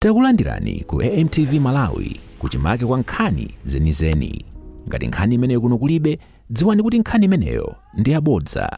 Takulandirani ku AMTV Malawi, kuchimake kwa nkhani zenizeni. Ngati nkhani imeneyo kuno kulibe, dziwani kuti nkhani imeneyo ndi yabodza.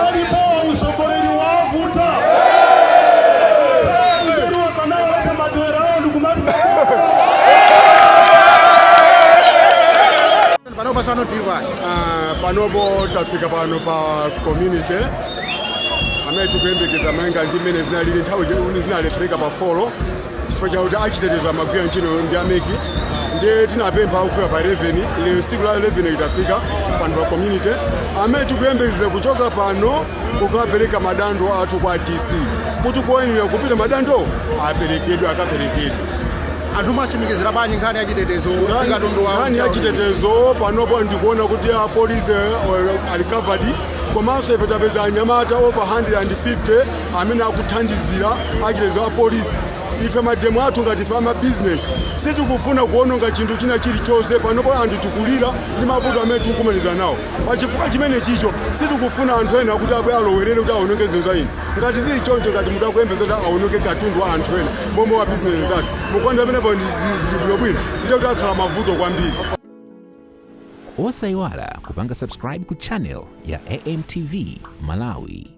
Alipo mtsogoleri wavuta nzeru akanawaleta madera awo ndikumati. Panopa sano tili pati? Ah, panopo tafika pano pa community amene tikuyembekeza malinga ndi mmene zinalili nthawi uni zinalephereka pa 4 chifukwa chakuti achitetezo amagwira ntchito ndi a MEC. Ndiye tinapempha kufika pa 11. Lero tsiku la 11 litafika pano pa community amene tikuyembekeza kuchoka pano kukapereka madando athu kwa DC kuti koyenera kupita madando aperekedwe, akaperekedwe. Anthu mwatsimikizira bwanji nkhani ya chitetezo ndi katundu wa Nkhani ya chitetezo, panopo ndikuona kuti apolisi ali covered, komanso ife tapeza anyamata over 150 amene akuthandizira achitetezo apolisi. Ife mademo athu ngati ife amabizinesi sitikufuna kuononga chinthu china chilichonse. Panopo anthu tikulira ndi mavuto amene tikukumaniza nawo. Pachifukwa chimene chicho sitikufuna anthu ena kuti abwe alowerere kuti aononge zinthu za ine. Ngati zili choncho, ngati munthu akuyembeza kuti aononge katundu wa anthu ena momwe wa bizinesi zathu mukonda pamenepo zili bwinobwino, ndiye kuti akhala mavuto kwambiri. Osayiwala kupanga subscribe ku channel ya AMTV Malawi.